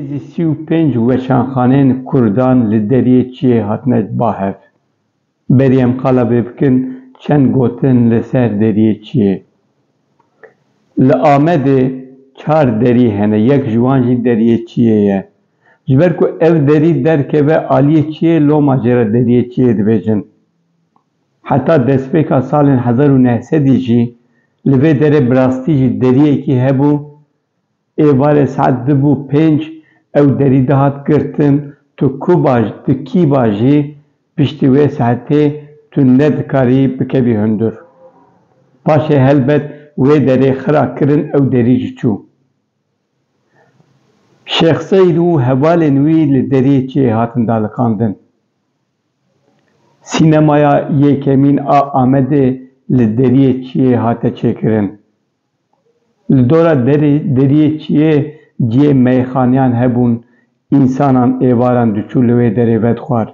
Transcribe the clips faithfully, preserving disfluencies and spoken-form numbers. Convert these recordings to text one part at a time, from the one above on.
Nêzî sî û pênc weşanxaneyên Kurdan li Deriyê Çiyê hatine ba hev. Berî em qala vê bikin, çend gotin li ser Deriyê Çiyê. Li Amedê çar derî hene, yek ji wan jî Deriyê Çiyê ye. Ji ber ku ev derî derkeve aliyê çiyê, loma jê re Deriyê Çiyê dibêjin. Heta destpêka salên hezar û neh sedî jî li vê derê bi rastî jî deriyekî hebû. Êvarê saet dibû pênc, ew derî dihat girtin, tu kuba, tu kîba jî piştî wê saetê tu nedikarî bikevî hundir. Paşê helbet wê derê xira kirin, ew derî jî çû. Şêx Seîd û hevalên wî li Deriyê Çiyê hatin daliqandin. Sînemaya yekemîn a Amedê li Deriyê Çiyê hate çêkirin. Li dora derê, Deriyê Çiyê cihê meyxaneyan hebûn, însanan êvaran diçû li wê derê vedixwar.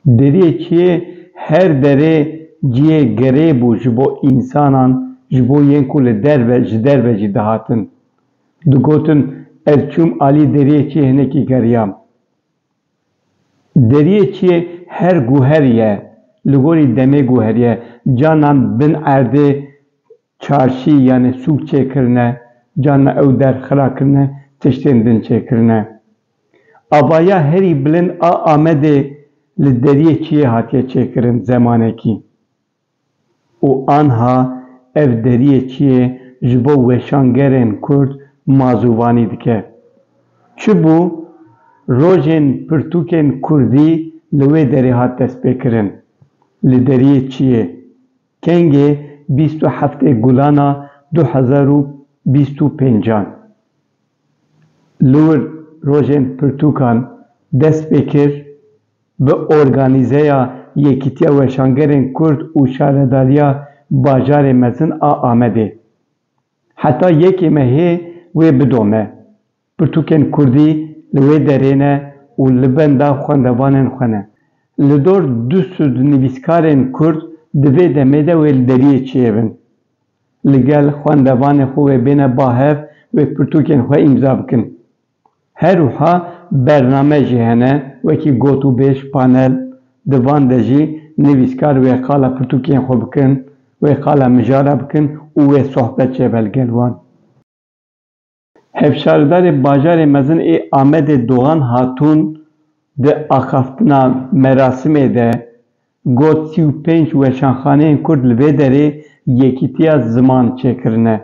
Deriyê Çiyê her derê cihê gerê bû ji bo însanan, ji bo yên ku li derve, ji derve jî dihatin. Digotin, ez çûm alî Deriyê Çiyê hinekî geriyam. Deriyê Çiyê her guher ye, li gorî demê guher ye. Canan bin erdê çarşî, yanî sûk çêkirine, canan ew der xira kirine, tiştên din çêkirine. Avaya herî bilind a Amedê li Deriyê Çiyê hatiye çêkirin zemanekî. Û anha ev Deriyê Çiyê ji bo weşangerên Kurd mazûvanî dike. Çi bû? Rojên pirtûkên Kurdî li wê derê hat destpêkirin. Li Deriyê Çiyê. Kengê bîst û heftê Gulana du hezar û bîst û pêncan. Li wir rojên pirtûkan dest pê kir, bi organîzeya Yekîtiya Weşangerên Kurd û Şaredariya Bajarê Mezin a Amedê. Heta yekê mehê wê bidome. Pirtûkên Kurdî li wê derê ne û li benda xwendevanên xwe ne. Li dor du sed nivîskarên Kurd di vê demê de wê li Deriyê Çiyê bin. Li gel xwendevanê xwe wê bêne ba hev, wê pirtûkên xwe îmza bikin. Her wiha bername jî hene, wekî gotûbêj, panel, di van de jî nivîskar wê qala pirtûkên xwe bikin, wê qala mijara bikin û wê sohbet çêbe li gel wan. Hevşaredarê bajarê mezin ê Amedê Doğan Hatun di axaftina merasimê de got, sî û pênc weşanxaneyên Kurd li vê derê yekîtiya ziman çêkirine.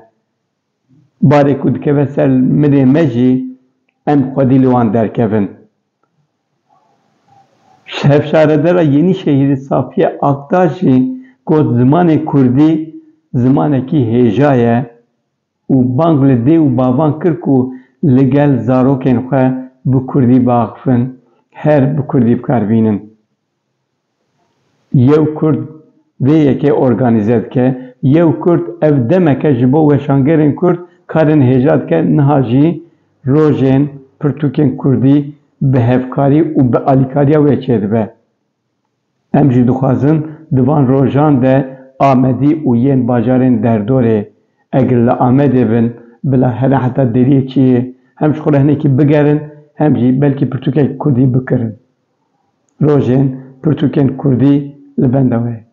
Barê ku dikeve ser milê me jî em xwedî li wan derkevin. Hevşaredara Yenîşehîrê Safiye Aktaş jî got, zimanê Kurdî zimanekî hêja ye û bang li dê û bavan kir ku li gel zarokên xwe bi Kurdî biaxifin, her bi Kurdî bi kar bînin. Yew Kurd vê yekê organîze dike. Yew Kurd ev demeke ji bo weşangerên Kurd karên hêja dike, niha jî rojên pirtûkên Kurdî bi hevkarî û bi alîkariya wê çêdibe. Em jî dixwazin di van rojan de Amedî û yên bajarên derdorê, eger li Amedê bin, bila here heta Deriyê Çiyê, hem ji xwe re hinekî bigerin, hem jî belkî pirtûkek Kurdî bikirin. Rojên pirtûkên Kurdî li benda we ye.